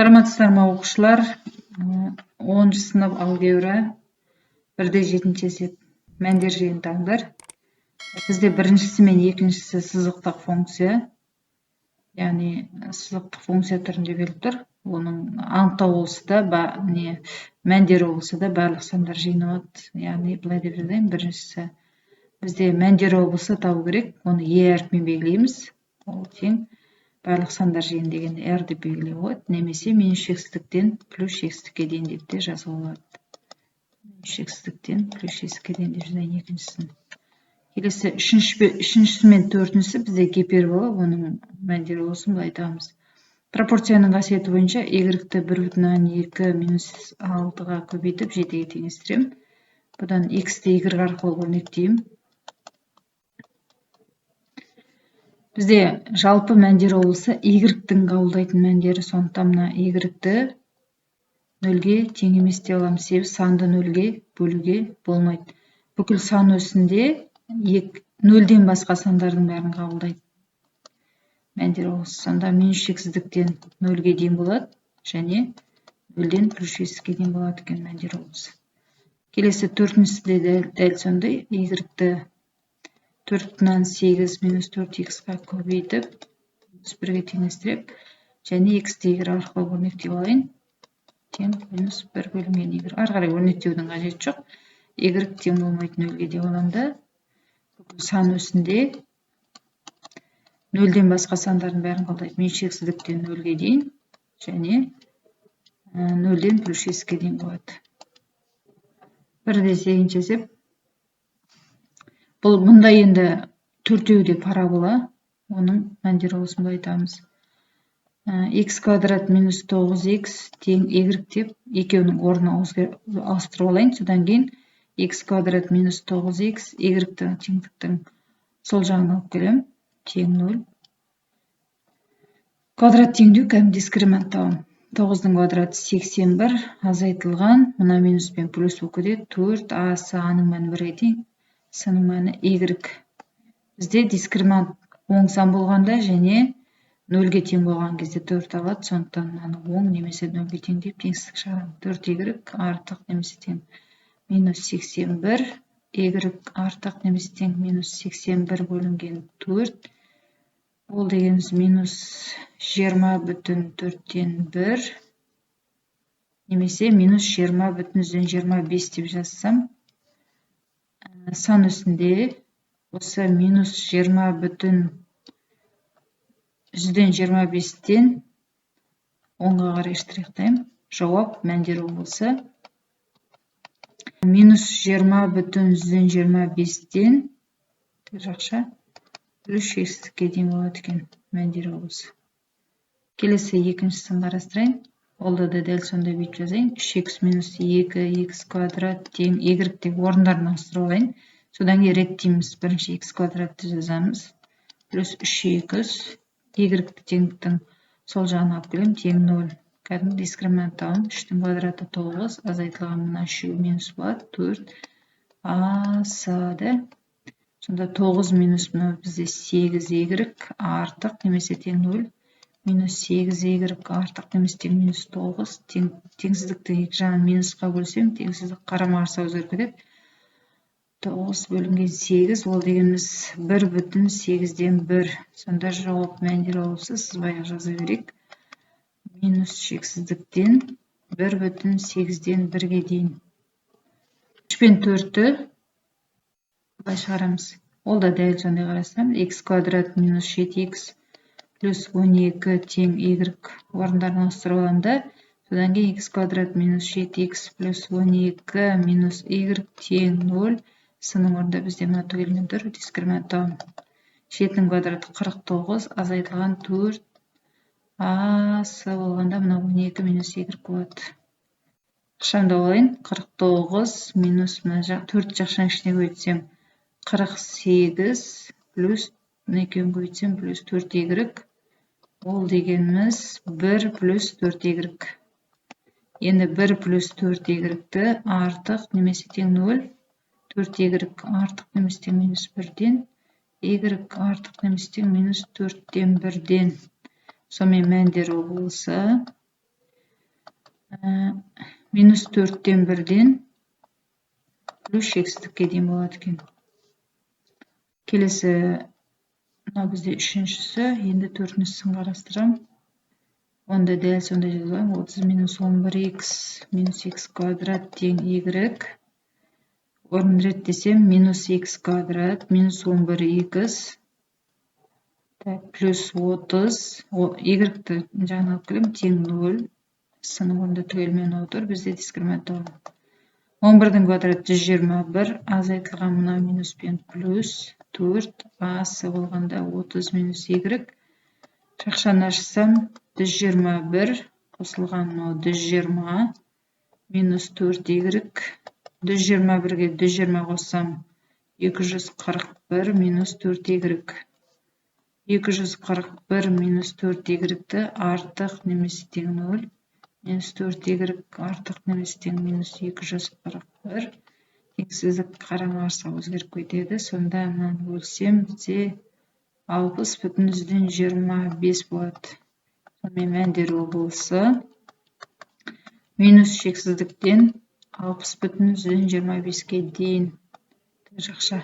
Саламатсыздар ма, оқушылар? 10-сынып алгебра, 1-де 7-есеп, мәндер жиынтаңдар. Бізде біріншісі мен екіншісі сызықтық функция, яғни сызықтық функция түрінде беріліп тұр. Оның анықтау облысы да, не, мәндер облысы да барлық сандар жиыны болады. Яғни былай деп жазайын: біріншісі бізде мәндер облысы табу керек, оны е әрпімен белгілейміз. Ол тең барлық сандар жиыны дегенді r деп белгілеуге болады немесе минус шексіздіктен плюс шексіздікке дейін деп те жазуға болады. Минус шексіздіктен плюс шексіздікке дейін деп жазайын екіншісін. Келесі үшіншісі мен төртіншісі бізде гипербола, оның мәндері болсын былай айтамыз. Пропорцияның қасиеті бойынша y-ті 1,2 минус 6-ға көбейтіп, 7-ге теңестіремін. Бұдан x-ті y арқылы өрнектеймін. Бізде жалпы мәндер облысы y-тің қабылдайтын мәндері, сондықтан мына y-ті нөлге тең емес деп аламыз, себебі санды нөлге бөлуге болмайды. Бүкіл сан өсінде нөлден басқа сандардың бәрін қабылдайды мәндер облысы. Сонда минус шексіздіктен нөлге дейін болады және нөлден плюс шексіздікке дейін болады екен мәндер облысы. Келесі төртіншісі де дәл сондай: y-ті 4,8 минус 4 х-қа көбейтіп, минус 1-ге теңестіріп және x-ті y арқылы өрнектеп алайын. Тең минус 1 бөлінген y. Ары қарай өрнектеудің қажеті жоқ. Y тең болмайды нөлге деп аламын да, бүкіл сан өсінде нөлден басқа сандардың бәрін қабылдайды: минус шексіздіктен нөлге дейін және нөлден плюс шексіздікке дейін болады. 1-де 8-есеп. Бұл мұнда енді төртеуі де парабола, оның мәндер облысын былай айтамыз: x квадрат минус 9x тең y деп екеуінің орнын ауыстырып алайын. Содан кейін x квадрат минус 9x, y-ті теңдіктің сол жағына алып келемін, тең 0. Квадрат теңдеу, кәдімгі дискриминант табамын. 9-дың квадраты 81, азайтылған мына минуспен плюс болып кетеді, 4 а с, а-ның мәні 1-ге тең, с-ның мәні y. Бізде дискриминант оң сан болғанда және нөлге тең болған кезде 4 алады, сондықтан мынаны оң немесе нөлге тең деп теңсіздік шығарамын. 4 y артық немесе тең минус 81, y артық немесе тең минус 81 бөлінген 4. Ол дегеніміз минус 20,1 немесе минус 20,25 деп жазсам, сан үстінде осы минус 20,25-тен оңға қарай штрихтаймын. Жауап мәндер облысы минус 20,25-тен жақша плюс шексіздікке дейін болады екен мәндер облысы. Келесі екіншісін қарастырайын. Ол да дәл сондай, бүйтіп жазайын: 3 х минус 2 х квадрат тең y деп орындарын ауыстырып алайын. Содан кейін реттейміз: бірінші х квадратты жазамыз, плюс 3 х, y-ті теңдіктің сол жағына алып келемін, тең 0. Кәдімгі дискриминант табамын: 3-тің квадраты 9, азайтылған мына үшеуі минус болады, 4 а с да. Сонда 9 минус мынау бізде 8 y артық немесе тең 0, минус 8 y артық немесе тең минус 9. Теңсіздіктің екі жағын минусқа бөлсем, теңсіздік қарама қарсы өзгеріп кетеді. 9 бөлінген 8, ол дегеніміз 1,1. Сонда жауап мәндер облысы сызбай жаза берейік: минус шексіздіктен 1,1-ге дейін. 3 пен 4-ті былай шығарамыз, ол да дәл сондай қарастырамыз: x квадрат минус 7x плюс 12 тең y. Орындарын ауыстырып аламын да, содан кейін x квадрат минус 7x плюс 12 минус y тең 0. С-ның орнында бізде мына түгелмен тұр. Дискриминант табамын: 7-нің квадраты 49, азайтылған 4 а с болғанда, мына 12 минус y болады. Ықшамдап алайын: 49 минус мына жақ 4 жақшаның ішіне көбейтсем 48, плюс мына екеуін көбейтсем плюс 4 y. Ол дегеніміз 1 плюс 4 y. Енді 1 плюс 4 y-ті артық немесе тең 0, 4 y артық немесе тең минус 1-ден, y артық немесе тең минус 1/4-тен. Сонымен мәндер облысы Минус төрттен бірден плюс шексіздікке дейін болады екен. Келесі, мынау бізде үшіншісі. Енді төртіншісін қарастырамын. Онда дәл сондай жазып аламын: 30 минус 11 х минус х квадрат тең y. Орнын реттесем, минус х квадрат минус 11 х, так, плюс 30, y-ті жағына алып келемін, тең нөл. С-ның орнында түгелімен отыр. Бізде дискриминант 11-дің квадраты 121, азайтылған мына минус пен плюс 4, а с болғанда 30 минус y. Жақшаны ашсам, 121 қосылған мынау 120 минус 4 y. 121-ге 120 қоссам, 241 минус 4 y. 241 минус 4 y-ті артық немесе тең 0, минус 4 y артық немесе тең минус 241. Теңсіздік қарама қарсыға өзгеріп кетеді. Сонда мынаны бөлсем, бізде 60,25 болады. Сонымен, мәндер облысы минус шексіздіктен 60,25-ке дейін. Жақша.